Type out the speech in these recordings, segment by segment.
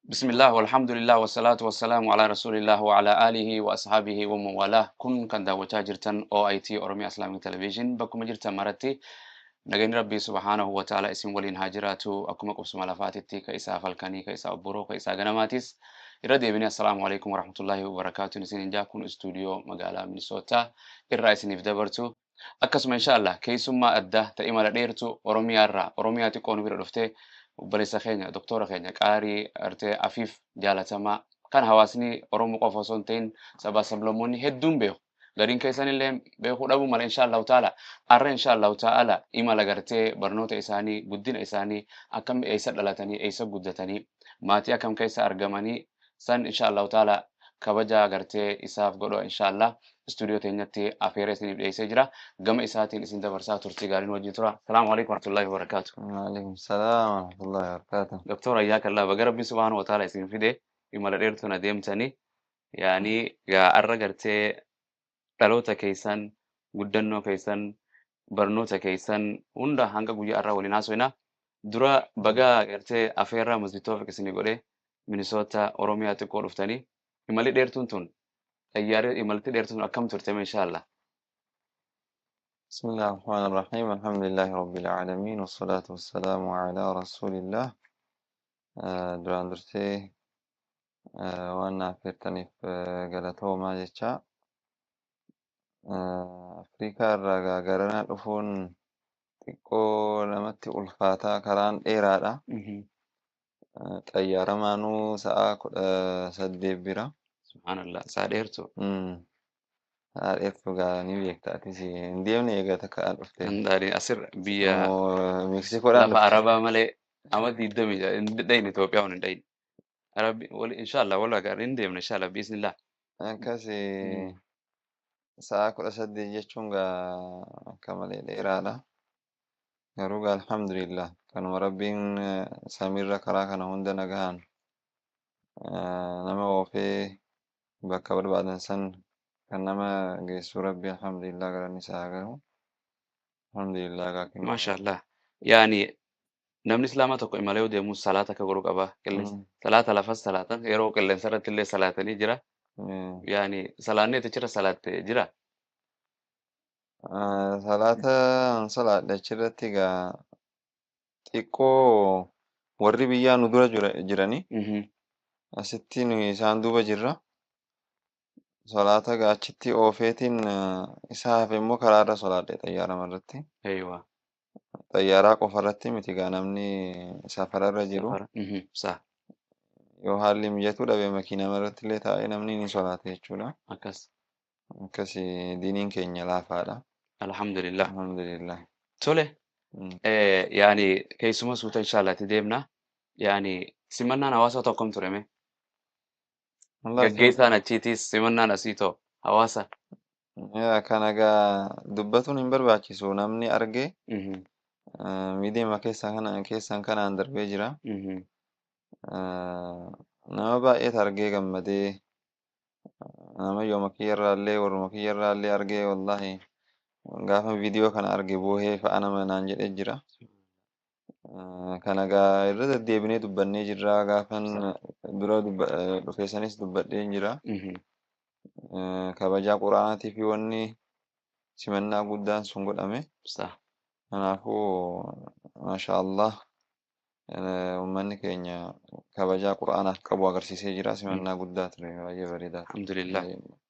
Bismillah, walhamdulillah, wasalaatu wasalaamu ala rasulillah wa ala alihi wa ashaabihi wa mawalaa. Kun kan daawwachaa jirtan OIT Oromiyaa Islamic Television. Bakkuma jirtan maratti nageenyi Rabbii subhaanahu wa ta'ala isin waliin haa jiraatu. Akkuma qubsuma lafaatitti ka isaa falkanii, ka isaa obboroo, ka isaa ganamaatis irra deebinee assalaamu alaikum warahmatullahi wabarakaatuun isin jaa. Kun istuudiyoo magaalaa Minisootaa irraa isiniif dabartu. Akkasuma insha Allah keessummaa addaa ta'e imala dheertu Oromiyaa irraa, Oromiyaa xiqqoo nu bira dhuftee, obboleessa keenya, doktora keenya qaarii artee Afiif jaalatamaa kan hawaasni Oromoo qofa osoo hin ta'in sabaa sablammoonni hedduun beeku. Gariin keessan illee beekuu dhabuu mala. Insha Allahu ta'ala arra insha Allahu ta'ala imala gartee barnoota isaanii, guddina isaanii, akkam, eessa dhalatanii, eessa guddatanii, maatii akkam keessa argamanii san insha Allahu ta'ala kabaja gartee isaaf godhu insha Allah istuudiyoo teenyatti afeera isiniif dhiyeessee jira. Gama isaatiin isin dabarsaa, turtii gaariin wajjin tura. Salaamu alaikum warahmatullahi wabarakatuh. Waalaikum salaam warahmatullahi wabarakatuh. Doktor, hayyaakallaa, baga Rabbiin subhaanahu wa ta'ala isin fide. Imala dheertuun adeemtanii yaani gaa arra gartee dhaloota keessan, guddannoo keessan, barnoota keessan hunda hanga guyyaa arraa waliin haasofna. Dura baga gartee afeerraa Masjid Toofiq isinii godhe Minisoota Oromiyaa xiqqoo dhuftanii. Imalli dheertuun tun, xayyaarri imalti dheertuun akkam turte insha Allah? بسم الله الرحمن الرحيم، الحمد لله رب العالمين، والصلاة والسلام على رسول الله. Duraan dursee waan na affeertaniif galatoomaa jecha. Afrikaa irraa garana dhufuun xiqqoo namatti ulfaataa, karaan dheeraadha. Xayyaaramaanuu sa'a 18 bira. Subhaanallah, sa'a dheertu. Sa'a dheertuu gaa ni beekta, atis hin deemne egaa takka dhufte. Hindaani asir biyya Immoo Meksikoodhaan lafa dhufte. Arabaa malee ama 20 hin dhayne, Itoophiyaa hin dhayne. Rabbi wali inshallah wal agarra, hin deemna inshallah biiznillah. Akkas sa'a 18 jechuun gaa akka malee dheeraadha. Garuu gaa alhamdulillah, kanuma Rabbiin samiirra karaa kana hunda nagahaan nama oofee bakka barbaadan san kan nama geessu Rabbi, alhamdulillah, galanni isaa haa gahu. Alhamdulillah gaa kennu. Maashaallah. Yaani namni islaamaa tokko imala yoo deemu salaata akka godhu qaba. Qilleensa salaata lafas salaatan, yeroo qilleensa irratti illee salaatanii jira. Yaani salaanni achirra salaatte jira. Salaata salaadhe achirratti gaa xiqqoo warri biyyaa nu dura jiranii asitti nu isaan duuba jirra. Salaata gaa achitti oofeetiin isa hafe immoo karaarra salaadhe xayyaarama irratti. Eeywa. Xayyaaraa qofa irratti miti gaa, namni safararra jiru Safara. Sa. yoo haalli mijatuu dhabe makiinama irratti illee taa'ee namni ni solaata jechuudha. Akkas. Akkasi diiniin keenya laafaadha. Alhamdulillah. Alhamdulillah. Tole. Yaani keessuma suuta inshallah itti deemna. Yaani simannaan hawaasa tokkom ture mee? Wallahi Gaggeessaan achiitis simannaan asii too hawaasa. Yaa kana gaa dubbatuun hin barbaachisu, namni arge miidiyaa keessa kana keessan kanaan darbee jira. Nama baay'eetu argee gammadee, nama yooma kiyyarraallee warruma kiyyarraallee argee, wallahi gaafa viidiyoo kana arge boohee fa'a nama naan jedhee jira. Kana gaa irra deddeebinee dubbannee jirra, gaafan dura dhufe sanis dubbadhee jira. Kabajaa quraanaatii fi wanni simannaa guddaan sun godhame. Sa. Kanaafuu maasha Allah, uummanni keenya kabajaa quraanaaf qabu agarsiisee jira. Simannaa guddaa ture, baay'ee bareedaa ture. Alhamdulillah.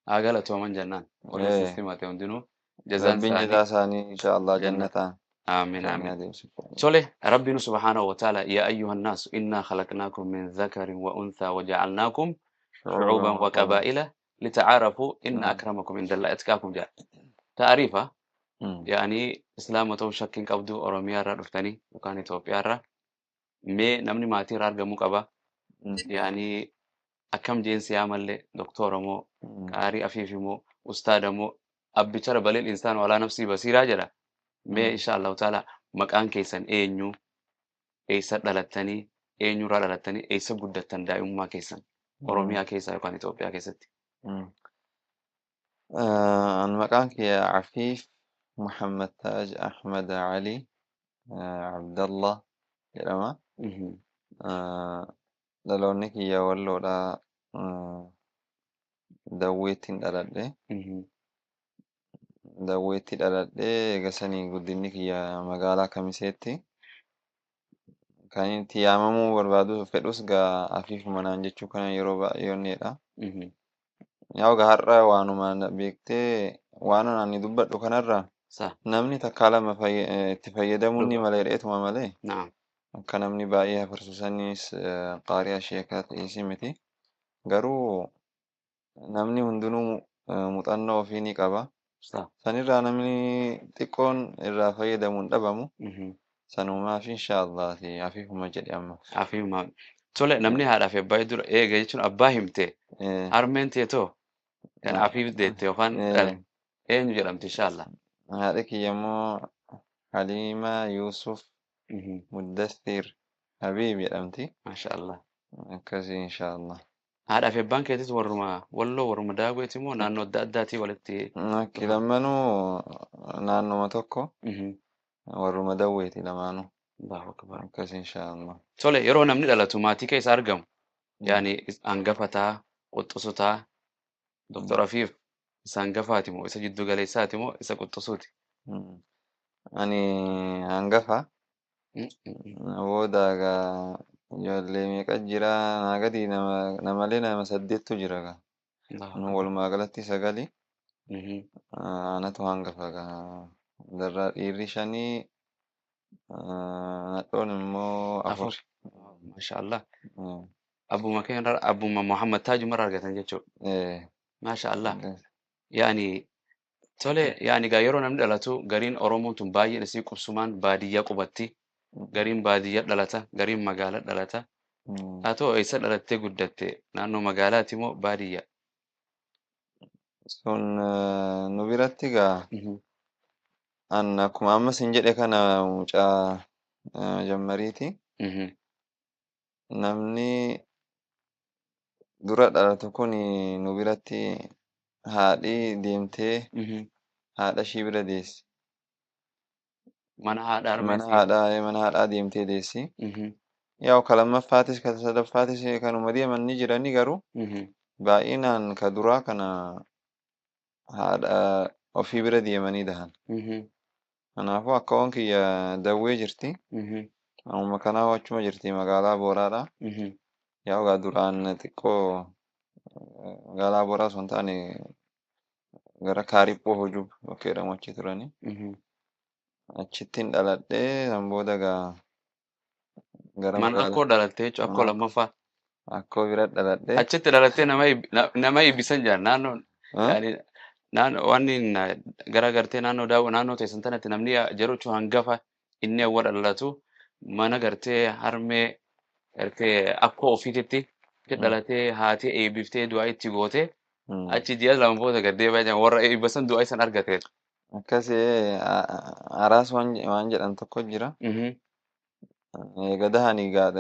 Haa galatooman jennaan. Warri simate hundinuu jazaan Rabbiin isaanii jazaa isaanii insha Allah janna. Jannataan Aamin isaanii aamin. adeemsisu. Tole, Rabbiin subhaanahu wa ta'ala يا أيها الناس إنا خلقناكم من ذكر وأنثى وجعلناكم شعوبا شعوبا وقبائل لتعارفوا إن أكرمكم عند الله أتقاكم jedha. Taariifa yaani islaama ta'uu shakkiin qabdu. Oromiyaa irraa dhuftanii yookaan Itoophiyaa irraa, mee namni maatii irraa argamuu qaba. Yaani akkam jeensi yaa mallee, doktora moo, qaarii Afiif moo, ustaada moo, abbichara بل الإنسان على نفسه بصيرة jedha. Mee insha Allahu ta'ala maqaan keessan eenyu, eessa dhalattanii, eenyurraa dhalattanii, eessa guddattan, daa'imummaa keessan Oromiyaa keessa yookaan Itoophiyaa keessatti? An maqaan kiyya Afiif Muhammad Taaj Ahmad Ali Abdallah jedhama. Dhaloonni kiyya Walloodha. Dawweettiin dhaladhe. Dawweetti dhaladhee eegasanii guddinni kiyya magaalaa Kamiseetti. Kan itti yaamamuu barbaadu fedhus gaa afiifuma naan jechuu kana yeroo baay'ee onneedha. Yaa gaa har'a waanuma beektee waan ani dubbadhu kanarraa Sa. namni takkaa lama itti fayyadamuun ni Dhuga. mala jedheetuma malee Naam. akka namni baay'ee hafarsu saniis qaari'a sheekaa ta'ees miti. Garuu namni hundinuu muuxannoo ofii ni qaba. Sa. Sanirraa namni xiqqoon irraa fayyadamu hin dhabamu. Sanumaaf inshaallah afiifuma jedhe amma. Afiifuma. Tole namni haadhaa fi abbaa dura eega jechuun abbaa himte harmeen teetoo kan afiif deette yookaan dhale eenyu jedhamti inshaallah. Haadhi kiyya immoo Haliimaa Yuusuf Muddathir Habiib jedhamti. Maasha Allah. Akkasii inshaallah. Haadhaa fi abbaan keetis warruma Walloo warruma Daagweeti moo naannoo adda addaatii walitti Akki dhufan? lammanuu naannoma tokko warruma Dawweeti lamaanuu. Allahu akbar. Akkasii inshaallah. Tole yeroo namni dhalatu maatii keessa argamu yaani hangafataa, quxusutaa, Doktor Afiif isa hangafaati moo isa jiddu galeessaati moo isa quxusuuti? Ani hangafa. Booda egaa ijoollee meeqa jira naa gadi namalee nama saddeettu jira egaa. Allahu Nu akbar. walumaa galatti sagali. Anatu hangafa egaa. Darraa dhiirri shanii nadhoon immoo Afur. afur. Maasha Allah. Abbuma keenya abbuma Muhammad Taajuma irraa argatan jechuudha. Maasha Allah. Yaani tole yaani gaa yeroo namni dhalatu gariin Oromoon tun baay'een isii qubsumaan baadiyyaa qubatti. Gariin baadiyyaa dhalata, gariin magaalaa dhalata. Haa ta'u eessa dhalattee guddatte? Naannoo magaalaati moo baadiyyaa? Sun nu biratti egaa an akkuma amma sin jedhe kana mucaa jammariiti. Namni dura dhalatu kun nu biratti haadhi deemtee haadha ishii bira deessi. Mana haadha Mana harmeessi. haadhaa mana haadhaa deemtee deessi. Yaa'u ka lammaffaatis ka sadaffaatis kanuma deeman ni jirani garuu baay'inaan ka duraa kana haadha ofii bira deemanii dahan. Kanaafuu akkaawwan kiyya Dawwee jirti. Ammuma kanaa achuma jirti magaalaa Booraadha. Yaa'u egaa duraan xiqqoo magaalaa Booraa osoo hin taane gara Kaariphoo Hojub bakka jedhamu achi turani. Achittiin dhaladhee san booda egaa gara Mana magaalaa akkoo dhalattee jechuun akkoo mana lammaffaa. akkoo bira dhaladhee. Achitti dhalattee nama eebbisan jira naannoo yaani naannoo waan gara gartee naannoo daawwa naannoo teessan tanatti namni jechuun hangafa inni awwa dhalatu mana gartee harmee gartee akkoo ofiititti dhalatee haati eebbiftee du'aa itti gootee achi ji'a lama booda gad deebi'aa jiran warra eebbisan du'aa isan argateera. Akkasii araas waan jedhan tokko jira. Eega dahanii gaa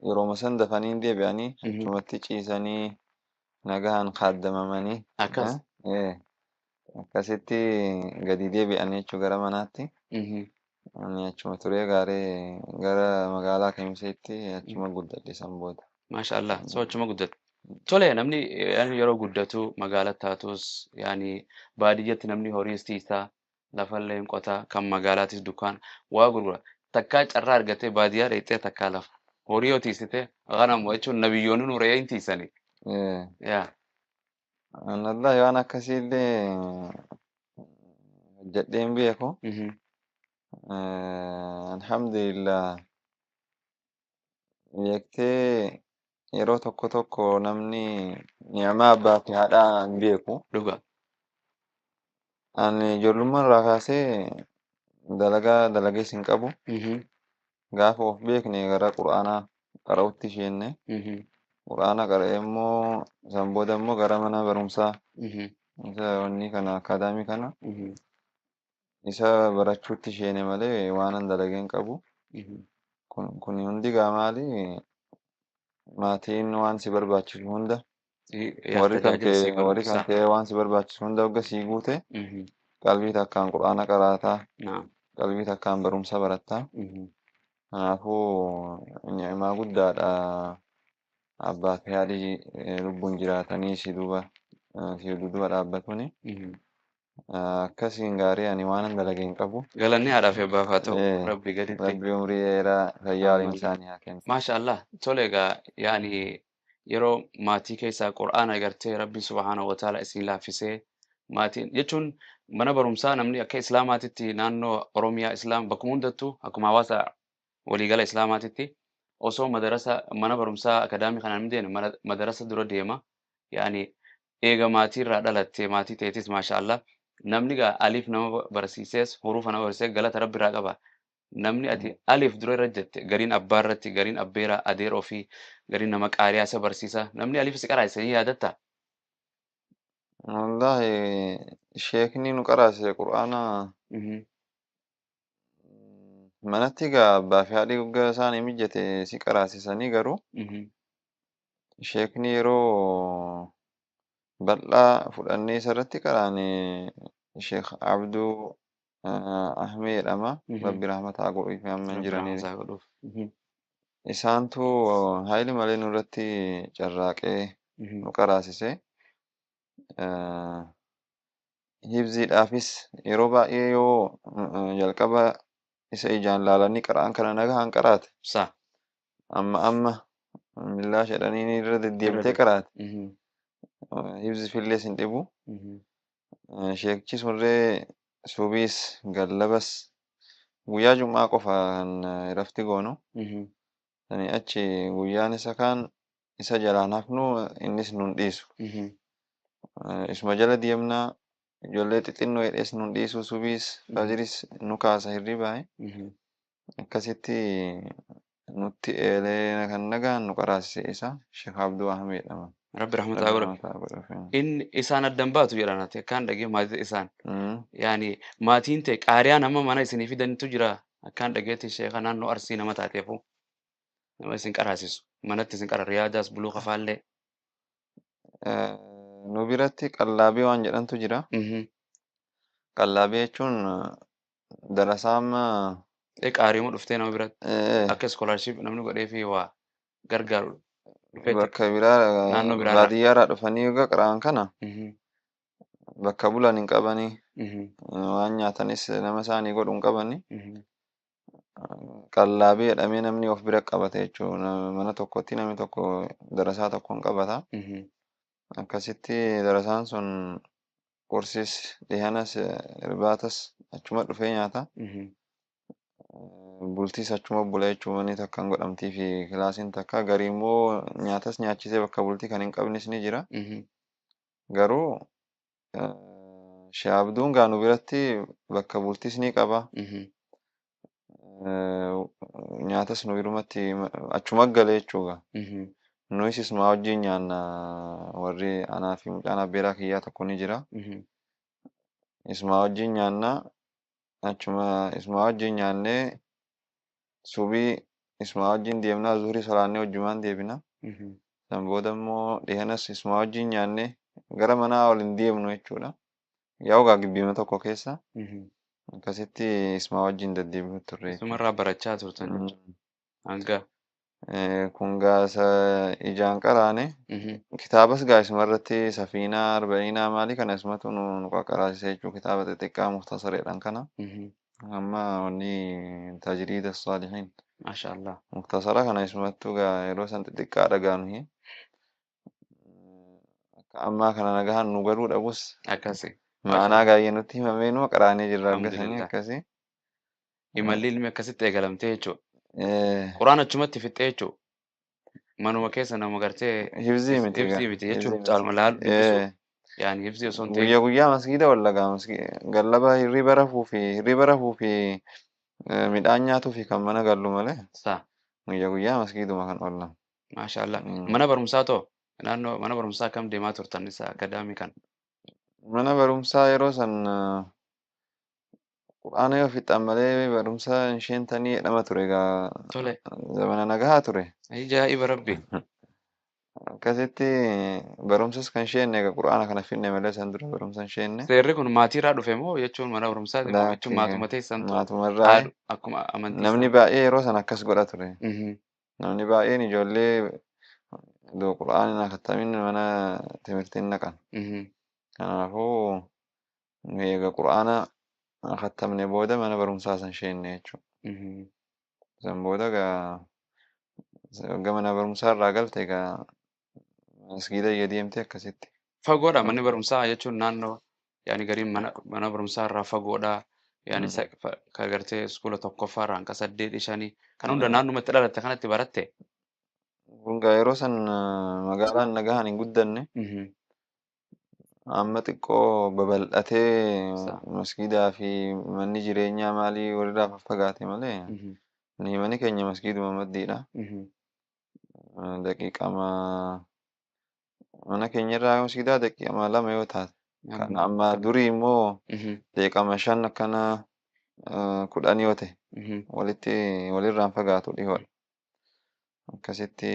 yerooma san dafanii deebi'anii achumatti ciisanii nagahaan kaaddamamanii Akkas. akkasitti gadi deebi'anii jechuu gara manaatti. Ani achuma turee gaaree gara magaalaa Kamiseetti achuma guddadhe san booda. Maasha Allah. So achuma guddate. Tole namni yaani yeroo guddatu magaalaa taatus yaani baadiyyatti namni horiis tiisaa lafallee hin qotaa kan magaalaatis dukkaan waa gurgura. Takkaa carraa argatee baadiyyaa dheexxee takkaa lafa. Horii yoo tiisite ganama jechuun nabiyyoonni nu re'ee hin tiisani. Yaa. Wallahi waan akkasiillee hojjedhee hin beeku. Alhamdulillah beektee yeroo tokko tokko namni ni'amaa abbaa fi haadhaa hin beeku. Dhuga. Ani ijoollummaa irraa kaasee dalagaa dalagees hin qabu. Gaafa of beekne gara quraanaa qara'utti isheenne. Quraana qara'ee immoo san booda immoo gara mana barumsaa isa wanni kana akaadaamii kana isa barachuutti isheene malee waan an dalagee hin qabu. Kun hundi gaa maali maatiin waan si barbaachisu hunda warri kan Tajaajila sii kee warri kan godhu. kee waan si barbaachisu hunda hogga sii guute qalbii takkaan quraana qaraataa Naam. qalbii takkaan barumsa barattaa. Kanaafuu ni'imaa guddaadha. Abbaa fi haadhi lubbuun jiraatanii si duuba si duuba dhaabbatuuni. Akkasiin gaarii ani waanan dalage hin qabu. Galanni haadhaa fi abbaaf haa ta'u Eh, Rabbi gaditti. Rabbi umrii dheeraa fayyaa waliin Ammallee. isaanii haa kennu. Maasha Allah. Tole egaa yaani yeroo maatii keessaa Qur'aana agartee Rabbi subhaanahu wa ta'ala isin laaffisee maatiin jechuun mana barumsaa namni akka Islaamaatitti naannoo Oromiyaa Islaam bakkuma hundattuu akkuma hawaasa waliigala Islaamaatitti osoo madarasa mana barumsaa akadaamii kana namni deemu madarasa dura deema. Yaani eega maatii irraa dhalattee maatii ta'etis maasha Allah namni gaa aliif nama barsiisees hurufa nama barsiisee galata Rabbi irraa qaba. Namni ati aliif dura irra jette gariin abbaa irratti gariin abbeeraa adeera ofii gariin nama qaariyaa isa barsiisa namni aliif si qaraasise ni yaadatta. Wallaahi sheekni nu qaraasise Qur'aana manatti egaa abbaa fi haadhi guggaa isaanii mijjate si qaraasisanii garuu sheekni yeroo bal'aa fudhannee isarratti qaraane Sheekh Abduu Ahmee jedhama. Rabbi rahmata haa godhuuf amma hin Rabbi jiranii. rahmata haa godhuuf. Isaantu haayili malee nurratti carraaqee nu qaraasise. Hibziidhaafis yeroo baay'ee yoo jalqaba isa ijaan laalanii qara'an kana nagahaan qaraate Sa. amma amma millaa jedhanii irra Irra deddeebitee deeb. qaraate hibzi fillees hin dhibu. Sheekichi sunree subiis gallabas guyyaa jum'aa qofa kan rafti goonu. Sanii achi guyyaan isa kaan isa jalaan hafnu innis nun dhiisu. Isuma jala deemnaa ijoollee xixinnoo jedhees nun dhiisu subiis fajiris nu kaasa hirribaa. Akkasitti nutti eelee kan nagaan nu qaraasise isa Sheekh Abduu Ahmed jedhama. Rabbi rahmata haa Rabbi godhuuf. rahmata haa godhuuf. Inni isaan addan baatu jedhan ati akkaan dhagee maatii isaan. Yaani maatiin ta'e qaariyaa nama mana isinii fidanitu jira akkaan dhageetti sheeka naannoo Arsii nama taateefu nama isin qaraasisu manatti isin qara riyaadaas buluu kafaallee. Nu biratti qallaabee waan jedhantu jira. Qallaabee jechuun darasaa amma Ee qaariima dhuftee nama biratti akka iskoolaarshiip namni godhee fi waa gargaaru dhufeetti bakka biraa naannoo biraarraa. baadiyyaarraa dhufanii egaa qara'an kana bakka bulan hin qabanii waan nyaatanis nama isaanii godhu hin qabanii qallaabee jedhamee namni of bira qabata jechuudha. Mana tokkotti namni tokko darasaa tokko hin qabata. Akkasitti darasaan sun qursis dhihanas irbaatas achuma dhufee nyaata. Bultiis achuma bula jechuun manni takka hin godhamtii fi kilaasiin takka garii immoo nyaatas nyaachisee bakka bultii kan hin qabnes ni jira. Garuu Sheekh Abduun gaa nu biratti bakka bultiis ni qaba. Nyaatas nu birumatti achuma gale jechuudha. Nuyis isuma wajjin nyaanna warri anaa fi mucaan abbeeraa kiyyaa tokko ni jira. Isuma wajjin nyaanna achuma isuma wajjin nyaannee subii isuma wajjin deemnaa zuhurii salaannee wajjumaan deebina. San booda immoo dhihanas isuma wajjin nyaannee gara manaa ol hin deemnu jechuudha. Yaa'u gaa gibbiima tokko keessa akkasitti isuma wajjin deddeebi'u turre jechuudha. Isumarraa barachaa turtan jechuudha. Hanga. Kun gaa isa ijaan qaraane kitaabas gaa isuma irratti safiinaa arba'iinaa maalii kana isumatu nu qaqaraasise jechuudha kitaaba xixiqqaa muktasareedhaan kana. Amma wanni tajriida saalihiin Maasha Allah. muktasara kana isumattu gaa yeroo san xixiqqaadha gaa nuyi. Akka ammaa kana nagahaan nu galuu dhabus Akkasi. ma'anaa gaayyee nutti himamee numa qaraanee jirra argatanii Alhamdulillah. akkasii. Imalli ilmi akkasitti eegalamtee jechuudha. Quraan achumatti fixxee jechuudha. Manuma keessa nama gartee Hibzii miti gaa. hibzii miti Hibzii jechuun miti. caalma laalu dubbisuu. Yaani hibzii osoo hin ta'in. Guyyaa guyyaa masgiida wallagaa gallaba hirriba rafuu fi midhaan nyaatuu fi kan mana gallu malee Sa. guyyaa guyyaa masgiiduma kan oolan. Maasha Allah. Mana barumsaa too naannoo mana barumsaa akkam deemaa turtan isa akadaamii kan. Mana barumsaa yeroo san Qur'aana yoo fixan malee barumsa hin sheentanii jedhama ture egaa Tole. zamana nagahaa ture. Ajaa'iba Rabbi. Akkasitti barumsas kan sheenne egaa Qur'aana kana finne malee san dura barumsa hin sheenne. Seerri kun maatiirraa dhufe moo jechuun mana barumsaati moo jechuun Laakki maatuma teessantu maatumarraa haadhu akkuma amantii namni isaa. baay'ee yeroo san akkas godha ture. Namni baay'een ijoollee Iddoo qura'aana hin khattamin mana timirtiin naqan. Kanaafuu nu eega qura'aana khattamne booda mana barumsaa san seenne jechuudha. San booda gaa wagga mana barumsaa irraa galte gaa masgiida iyya deemte akkasitti. Fagoodha manni barumsaa jechuun naannoo yaani gariin mana barumsaa irraa fagoodha. Yaani ka gartee iskuula tokkoffaa irraa hanga saddeet shanii kan hunda naannumatti dhalatte kanatti baratte. Kun gaa yeroo san magaalaan nagahaan hin guddanne. Amma xiqqoo babal'atee masgiidaa fi manni jireenyaa maalii walirraa faffagaate malee ni manni keenya masgiiduma maddiidha. Daqiiqama mana keenya irraa masgiidaa daqiiqama 2 yoo taate. Kan amma durii immoo daqiiqama 5 akkana 10 yoo ta'e walitti walirraan fagaatu dhihoodha. Akkasitti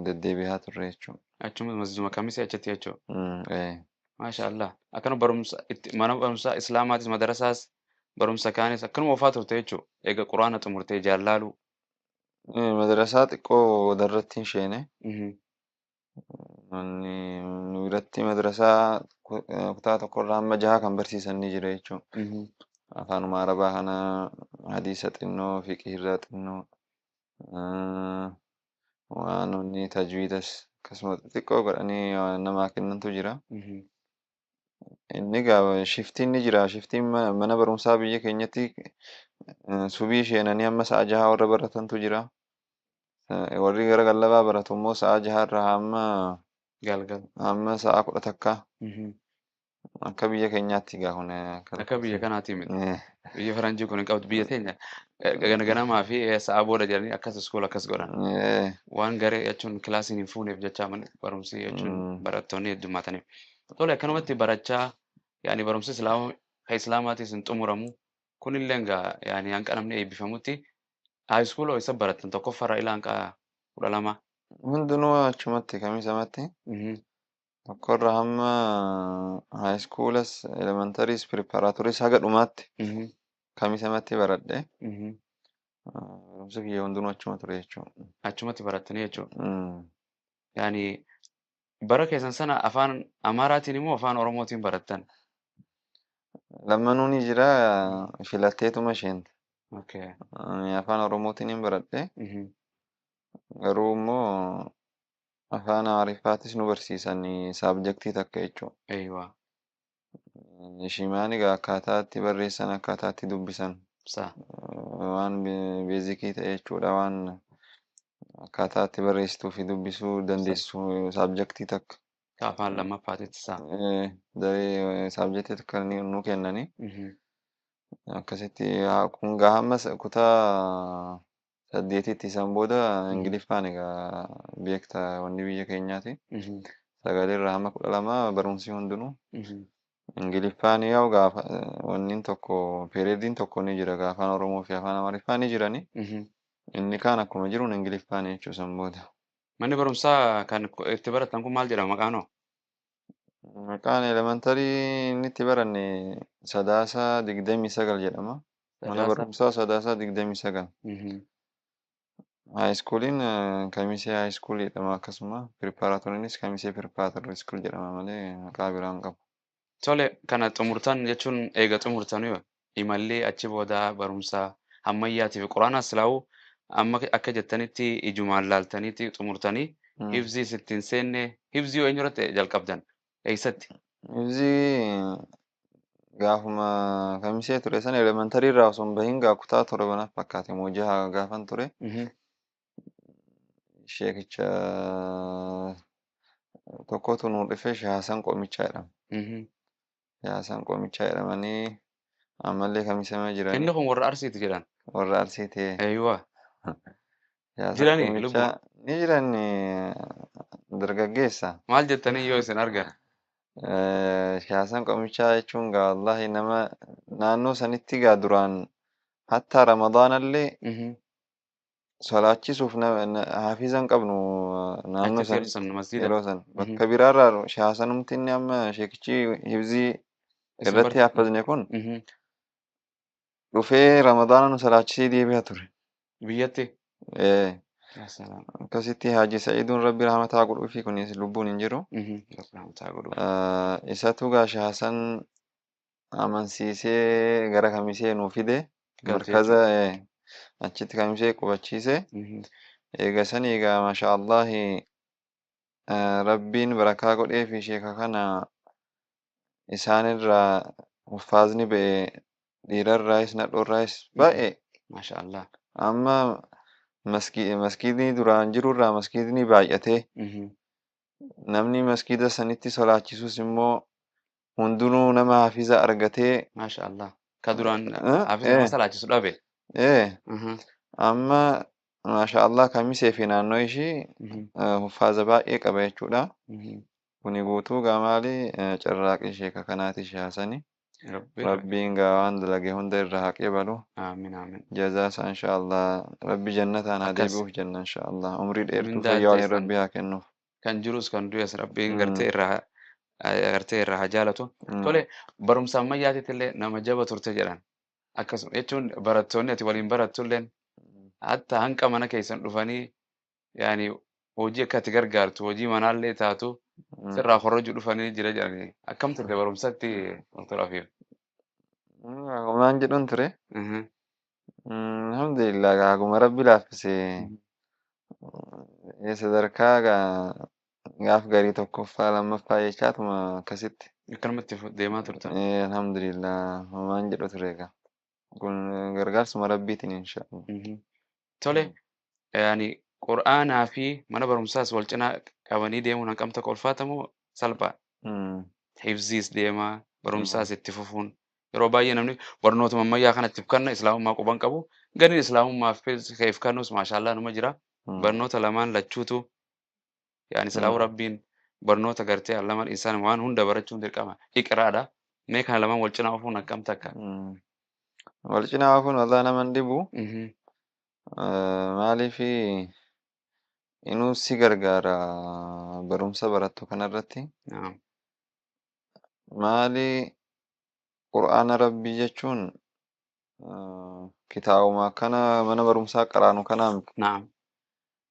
deddeebi'aa turre jechuudha. Achuma masgiiduma kamisee achitti jechuudha. Maasha Allah. Akkana barumsa itti mana barumsaa Islaamaatis madarasaas barumsa kaanis akkanuma oofaa turte jechuudha. Eega quraana xumurtee jaallaaluu. Madarasaa xiqqoo darratti hin sheene. Manni nu biratti madarasaa kutaa tokkorraa hamma jaha kan barsiisan ni jira jechuudha. Afaanuma Arabaa kana hadiisa xinnoo, fiqhiirraa xinnoo, waan inni tajwiidas akkasuma xixiqqoo godhanii waan namaa kennantu jira. Inni gaa shiftiin ni jira. Shiftiin mana barumsaa biyya keenyatti subii sheenanii hamma sa'a jaha warra baratantu jira. Warri gara gallabaa baratu immoo sa'a jaha irraa hamma Galgala. hamma sa'a 11. Akka biyya keenyaatti gaa kun Akka biyya kanaati miti. Biyya faranjii kun hin qabdu biyya teenya ganamaa fi sa'a booda jedhanii akkas iskuula akkas godhan. Waan garee jechuun kilaasiin hin fuuneef jecha manni barumsi jechuun barattoonni heddummaataniif. Tole akkanumatti barachaa yaani barumsi islaama kan islaamaatis hin xumuramu. Kunillee egaa yaani hanqa namni eebbifamutti high school isa barattan tokkoffaarraa ilaa hanqa 12. Hundinuu achumatti kamisamatti tokkorra hamma high schoolas elementaries preparatories haga dhumaatti kamisamatti baradhe. Barumsi kiyya hundinuu achuma ture jechuudha. Achumatti barattanii jechuudha. Yaani bara keessan sana afaan Amaaraatiin immoo afaan Oromootiin barattan? Lammanuu ni jira filatteetuma isheenta. Okay. Ani afaan Oromootiin hin baradhe. Garuu immoo afaan Amaariffaatis nu barsiisan saabjektii takka jechuudha. Eeywa. Ishimaan egaa akkaataa itti barreessan akkaataa itti dubbisan waan beezikii ta'e jechuudha waan akkaataa itti barreessituu fi dubbisuu dandeessu saabjektii takka. Afaan lammaffaatitti sa. Daree saabjektii takka nu kennani. Akkasitti kun gaa hamma kutaa saddeetitti isaan booda Ingiliffaan egaa beekta wanni biyya keenyaati. 9 irraa hamma 12 barumsi hundinuu. Ingiliffaan yaa'u gaafa wanni tokko peereediin tokko ni jira gaafa afaan Oromoo fi afaan Amaariffaa ni jirani. Inni kaan akkuma jiruun Ingiliffaan jechuu san booda. Manni barumsaa kan itti baratan kun maal jedhama maqaan hoo? Maqaan elementarii inni itti baranne Sadaasa 29 jedhama. Mana Sadaasa. barumsaa Sadaasa 29. High schooliin Kamisee high school jedhama akkasuma preparatoryinis Kamisee preparatory school jedhama malee maqaa biraa hin qabu. Tole kana xumurtan jechuun eega xumurtanii imallee achi booda barumsa ammayyaatii fi quraanaas silaa'uu amma akka jettanitti ijumaan laaltaniitti xumurtanii hifzii sittiin seenne hifzii eenyu irratti jalqabdan eessatti? Hifzii gaafuma Kamisee ture sana elementarii irraa osoo hin bahin gaa kutaa torba natti fakkaate moo jaha gaafan ture. Sheekicha tokkotu nuu dhufe Sheekh Hasan Qomichaa jedhama. Sheekh Hasan Qomichaa jedhamanii ammallee Kamisema jiranii. Inni kun warra Arsiiti jedhan. Warra Arsii ta'e. Eeyyuwa. Sheekh Hasan Jiranii Qomichaa lubbuun. ni jiran dargaggeessa. Maal jettanii yoo isin argan? Sheekh Hasan Qomichaa jechuun gaa wallahi nama naannoo sanitti gaa duraan hatta Ramadaanallee solaachisuuf hafiza hin qabnu naannoo Achitti yeroo sanitti san masjiida. yeroo san bakka biraarraa Sheekh Hasanumti inni amma sheekichi hifzii Isin irratti haffazne kun dhufee Ramadaana nu solaachisee deebi'a ture. Biyyatti. Ee. Yaa salaam. Akkasitti Haaji Sa'iiduun Rabbi rahmataa godhuufi kunis lubbuun hin jiru. Rabbi rahmataa godhuuf. Isatu gaa Sheekh Hasan amansiisee gara Kamisee nuu fide. Galche Markaza jechuudha. Achitti Kamisee qubachiise. Eega sanii egaa maasha Allahi Rabbiin barakaa godhee fi sheeka kana isaanirraa huffaazni ba'e dhiirarraayis nadhoorraayis baay'ee. Maasha Allah. Amma maskiidni duraan jirurraa maskiidni baay'atee namni maskiida sanitti solaachisus immoo hundinuu nama hafiza argatee. Maasha Allah. Ka duraan hafiza nama salaachisu dhabe. Amma maasha Allah Kamisee fi naannoo ishii huffaaza baay'ee qaba jechuudha. Kuni guutuu gaa maali carraaqii sheeka kanaati Sheekh Hasani. Rabbiin gaa waan dalage hunda irraa haa qeebalu. Aamin aamin. Jazaa isaa insha Allah Rabbi jannataan haa Akkas. deebi'uuf jenna insha Allah. Umrii dheertuu Mindaa fayyaa waliin teessan Rabbi haa kennuuf. Kan jirus kan du'es Rabbiin gartee irraa haa jaalatu. Tole, barumsa ammayyaatitti illee nama jaba turte jedhan. Akkasuma jechuun barattoonni ati waliin barattulleen hatta hanqa mana keessan dhufanii yaani hojii akka ati gargaartu hojii manaallee taatu sirraa horrojuu dhufanii jira jedhanii. Akkam turte barumsatti Dr. Afiif? Waan jedhuun ture. Alhamdulillah gaa haguma Rabbi laaffise sadarkaa gaa gaaf garii tokkoffaa lammaffaa jechaatuma akkasitti. Akkanumatti deemaa turtan. Alhamdulillah waan jedhu ture egaa. Kun gargaarsuma Rabbiitiin insha Allah. Tole, yaani qur'aanaa fi mana barumsaas wal cinaa qabanii deemuun hangam tokko ulfaatamoo salphaa? Hifziis deemaa barumsaas itti fufuun yeroo baay'ee namni barnootuma ammayyaa kanatti ifkanna islaamummaa quban qabu gariin islaamummaaf ifkannus maashaallah numa jira. Barnoota lamaan lachuutu yaani silaawu Rabbiin barnoota gartee allaman insaan waan hunda barachuun dirqama iqraadha. Mee kana lamaan wal cinaa ofuun akkam takka? Wal cinaa ofuun walaa nama hin dhibu. Maaliifi inuu si gargaara barumsa barattu kanarratti. Maali qur'aana Rabbii jechuun kitaabuma akkana mana barumsaa qaraanu kanaa miti.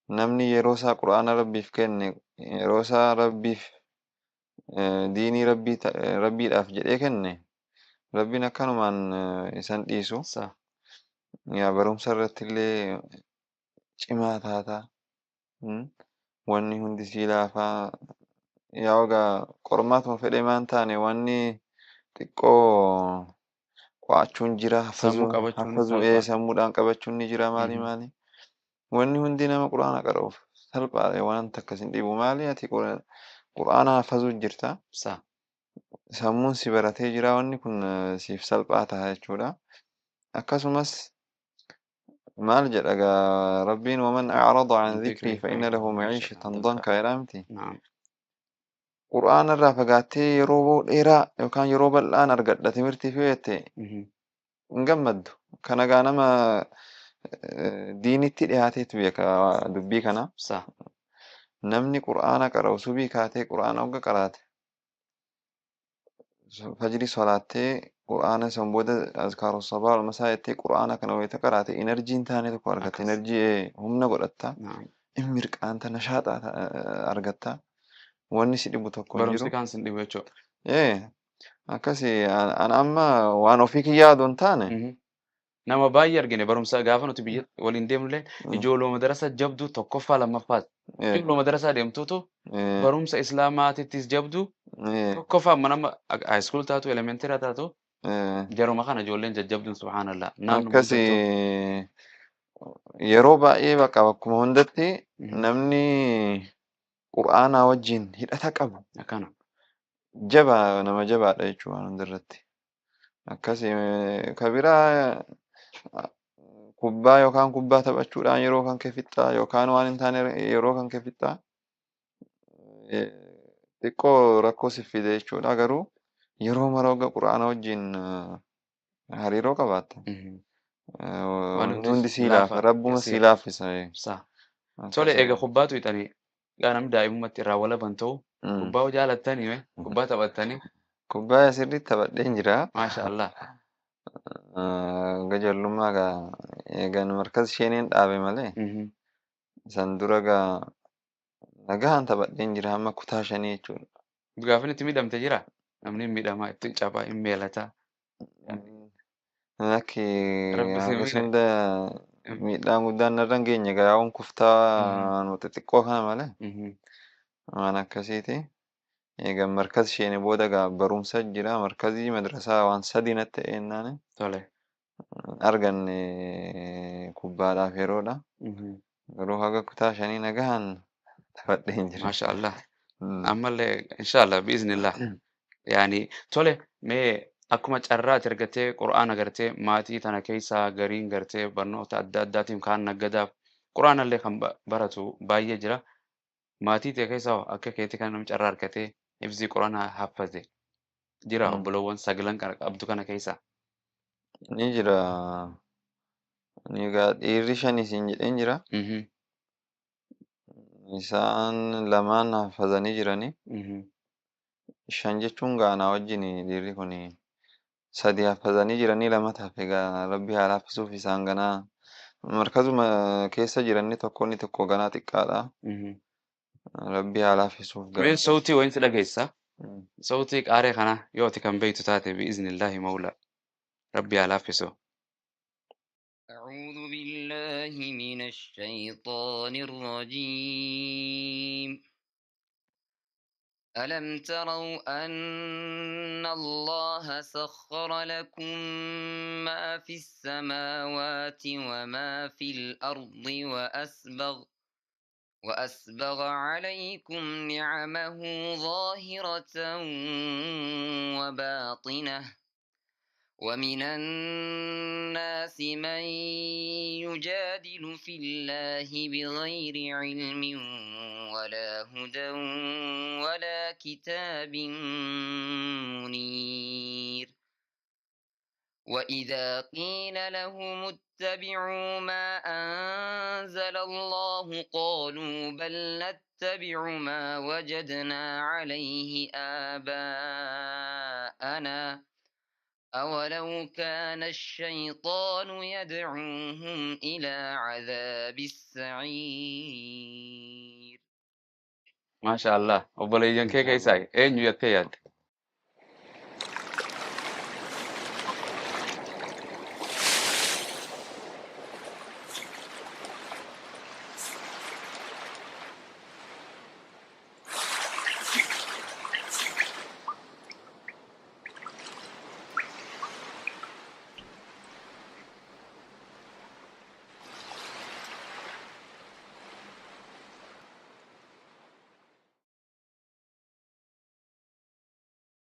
Namni yeroo isaa qur'aana Rabbiif kenne yeroo isaa Rabbiif diinii Rabbiidhaaf jedhee kenne Rabbiin akkanumaan isan dhiisu. Yaa barumsa irratti illee cimaa taataa. Wanni hundi sii laafaa. Yaa egaa qormaatuma fedhe maan taane wanni xiqqoo qo'achuun jira Sammuu qabachuun hafazuu salphaa. Sammuudhaan qabachuun ni jira maali maali. Wanni hundi nama qur'aana qara'uuf salphaadha waan takka sin dhibu maali ati qur'aana hafazuu jirta. Sammuun si baratee jira wanni kun siif salphaa ta'a jechuudha. Akkasumas maal jedha gaa Rabbiin waman a'rada an dhikrii fa inna lahu maciishatan dankaa jedhaa miti. Qur'aana irraa fagaattee yeroo dheeraa yookaan yeroo bal'aan argadha timirtiif yoo jette hin gammaddu. Kana gaa nama diinitti dhiyaateetu beeka dubbii kana. Namni qur'aana qara'u subii kaatee qur'aana hogga qaraate fajrii solaattee qur'aana san booda azkaaru sabaa wal masaa jettee qur'aana kana wayita qaraate inerjiin taane tokko argatta. Inerjii humna godhatta. In mirqaanta nashaaxaa argatta. Wanni si dhibu tokko hin Barumsi jiru. kaan sin dhibu jechuudha. Akkasi an amma waan ofii kiyyaa odoo hin taane. Nama baay'ee argine barumsa gaafa nuti biyya waliin deemnullee ijoollee madarasa jabduu tokkoffaa lammaffaas. Ijoollee madarasaa deemtuutu barumsa islaamaatittis jabduu tokkoffaa amma nama high school taatu elementary taatu jaruma kana ijoolleen jajjabduun subhaanallah. Naannoo Akkasi hundattuu. Yeroo baay'ee bakka bakkuma hundatti namni qur'aanaa wajjin hidhata qabu Akkana. jabaa nama jabaadha jechuudha waan hundarratti. Akkasi kabiraa kubbaa yookaan kubbaa taphachuudhaan yeroo kan kee fixxaa yookaan waan hin taane yeroo kan kee fixxaa xiqqoo rakkoo si fide jechuudha garuu yeroo mara hogga qur'aana wajjin hariiroo qabaatta. Waan Wanni hundi hundi sii laafa laafa rabbuma sii yasiira. laaffisa. Tole Akkasi. eega kubbaatu hixanii gaa namni daa'imummaatti irraa walaban ta'u kubbaa hoo jaalattanii mee kubbaa taphattanii? Kubbaa sirriitti taphadheen jira. Maasha Allah. Gajallummaa gaa eegan markas isheeneen dhaabe malee San dura gaa nagahaan taphadheen jira hamma kutaa shanii jechuudha. Gaafni itti miidhamte jira? Namni hin miidhamaa, itti cabaa, hin meelataa. Lakki Rabbi si hagas miidhe. hunda miidhaan guddaan narra hin geenye gaa yaa'uun kuftaa xixiqqoo kana malee waan akkasiiti. Egaa markaz isheen booda gaa barumsa jira markazii madrasaa waan sadii natti ta'e jennaan Tole. arganne kubbaadhaaf yeroodha. Garuu haga kutaa shanii nagahaan taphadheen jira. Maasha Allah. Ammallee inshallah biiznillah. Yaani tole mee akkuma carraati argattee qura'aana gartee maatii tana keessaa gariin gartee barnoota adda addaatiin kaan naggadaaf qura'aanallee kan baratu baay'ee jira. Maatii ta'e keessaa hoo akka keetii kan namni carraa argatee hifzii qura'aanaa haffaze jira obboloowwan sagalan kana qabdu kana keessaa. Ni jira. Ni egaa dhiirri shani siin jedheen jira. Isaan lamaan haffazanii jiranii. Shan jechuun gaa anaa wajjin dhiirri kun sadi haffazanii jiranii lamatu hafe gaa rabbi haa laaffisuuf isaan ganaa markazuma keessa jiranni tokko inni tokko ganaa xiqqaadha. Rabbi haa laaffisuuf Mee gaa. sautii wayin si dhageessa? Sautii qaaree kana yoo ati kan beektu taate biiznillaahi mawla rabbi haa laaffisu. أعوذ بالله من الشيطان الرجيم. ألم تروا أن الله سخر لكم ما في السماوات وما في الأرض وأسبغ عليكم نعمه ظاهرة وباطنة ومن الناس من يجادل في الله بغير علم ولا هدى ولا كتاب منير. وإذا قيل لهم اتبعوا ما أنزل الله قالوا بل نتبع ما وجدنا عليه آباءنا أولو كان الشيطان يدعوهم إلى عذاب السعير. Maasha Allah. Obboleeyyan kee keessaa eenyu jettee yaadde?